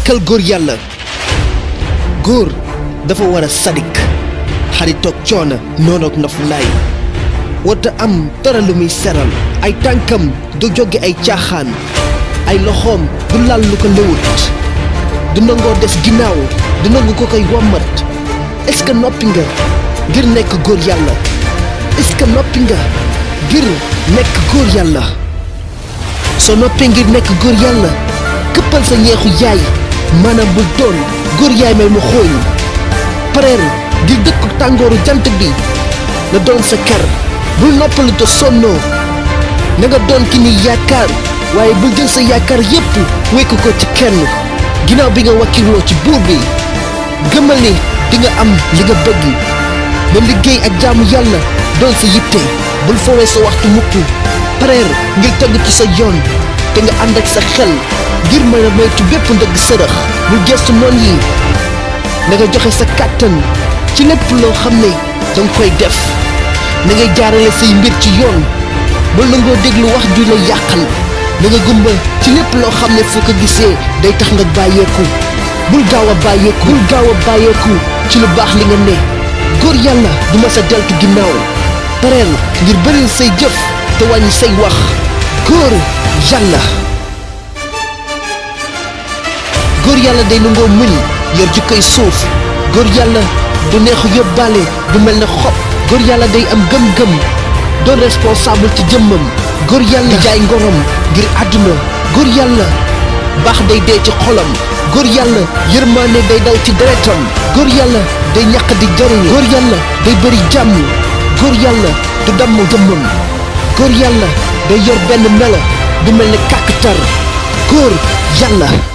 nekkal góor yàlla. góor dafa war a sadik xaritoog coono noonoog noflaay warta am dara lu muy seral ay tànkam du jóge ay caaxaan ay loxoom du lal lu ko lewut du nangoo des ginnaaw du nangu ko koy wommat. est-ce que noppi nga ngir nekk góor yàlla? est-ce que noppi nga ngir nekk góor yàlla? soo noppee ngir nekk góor yàlla këppal sa ñeexu yaay maanaam bul doon góor yaay may mu xooñ pareer di dëkku tàngooru jant bi na doon sa kër bul noppalu te sonnoo na nga doon ki ni yaakaar waaye bul jël sa yaakaar yépp wekku ko ci kenn. ginnaaw bi nga wakkiloo ci buur bi gëmal ni di nga am li nga bëgg. na liggéey ak jaamu yàlla doon sa yitte bul foowee sa waxtu mukk pareer ngir tegu ci sa yoon te nga ànd ak sa xel ngir mën a moytu bépp ndëgg sërëx. bul gestu noon yi na nga joxe sa kàttan ci lépp loo xam ne danga koy def. na ngay jaarale say mbir ci yoon bul nangoo déglu wax ju lay yàqal. na nga gumba ci lépp loo xam ne foo ko gisee day tax nga bàyyeeku. bul gaaw a bàyyeeku ci lu baax li nga ne. góor yàlla du ma sa deltu ginnaaw pareel ngir bëril say jëf te wàññi say wax. góor yàlla. góor yàlla day nangoo muñ yor ji koy suuf. góor yàlla du neexu yóbbaale du mel ne xob. góor yàlla day am gëm-gëm doon responsable ci jëmmam. góor yàlla di jaay ngorom ngir àdduna. góor yàlla baax day dee ci xolam. góor yàlla yërmaane day daw ci deretam. góor yàlla day ñaq di jariñ. góor yàlla day bëri jàmm. góor yàlla du damm jëmmam. góor yàlla day yor benn melo du mel ne kàkkatar. góor yàlla.